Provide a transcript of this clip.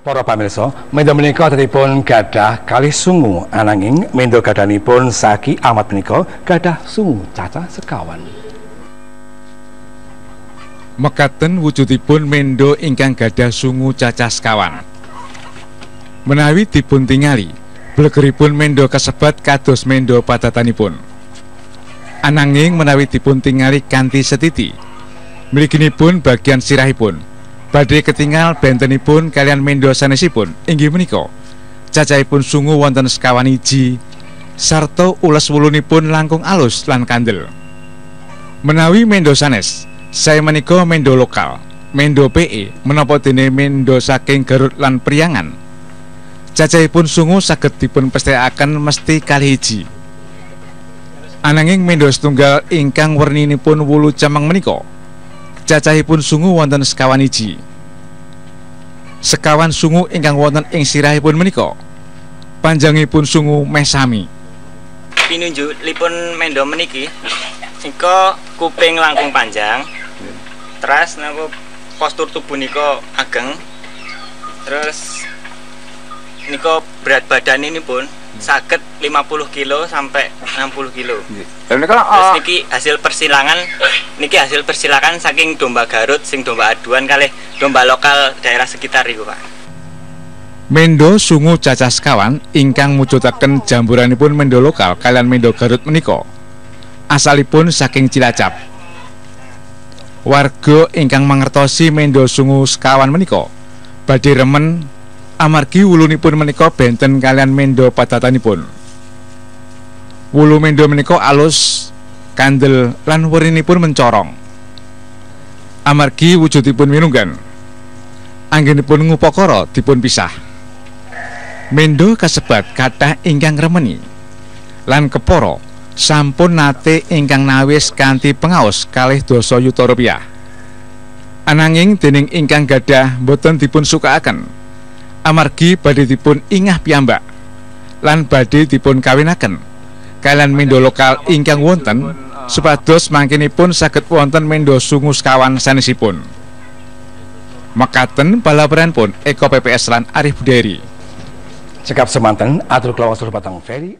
Para pamirsa, mendo menika adatipun gadah kalih sungu, ananging mendo gadhanipun Saki Ahmad menika gadah sungu cacah sekawan. Mekaten wujudipun mendo ingkang gadah sungu cacah sekawan. Menawi dipun tingali, blegeripun mendo kasebat kados mendo padatanipun. Ananging menawi dipun tingali kanthi setiti, mliginipun bagian sirahipun badhe ketingal bentenipun kalian mendo sanesipun inggih menika cacahipun sungu wonten sekawan iji sarta ules wulunipun langkung alus lan kandel. Menawi mendo sanes, sae menika mendo lokal, mendo PE menapa dene mendo saking Garut lan Priangan. Cacahipun sungu saged dipun pesthekaken mesti kalih iji. Ananging mendo setunggal ingkang werninipun wulu camang menika cacahipun sungu wonten sekawan iji. Sekawan sungu ingkang wonten ing sirahipun menika panjangipun sungu meh sami. Pinunjulipun mendo meniki nika kuping langkung panjang, terus napa postur tubuh nika ageng, terus nika berat badan ini pun saged 50 kilo sampai 60 kilo. Terus niki hasil persilangan, niki hasil persilangan saking domba Garut sing domba aduan kalih domba lokal daerah sekitar iku, Pak. Mendo sungu cacah sekawan ingkang mujudaken jamburanipun mendo lokal kalian mendo Garut menika asalipun saking Cilacap. Warga ingkang mangertosi mendo sungu sekawan menika badhe remen amargi wulunipun menika benten kalian mendo padatanipun. Wulu mendo menika alus, kandel lan werinipun mencorong. Amargi wujudipun minunggan, anggenipun ngupakara dipun pisah. Mendo kasebat kathah ingkang remeni lan kepara sampun nate ingkang nawis kanthi pengaos 2 yuta rupiah. Ananging dening ingkang gadah boten dipun sukaaken amargi badhe dipun ingah piyambak lan badhe dipun kawinaken kalian mendo lokal ingkang wonten supados mangkinipun saged wonten mendo sungu sekawan sanesipun. Mekaten palaporanipun Eko PPS lan Arif Buderi. Cekap semanten atur kula wangsul batang Ferry.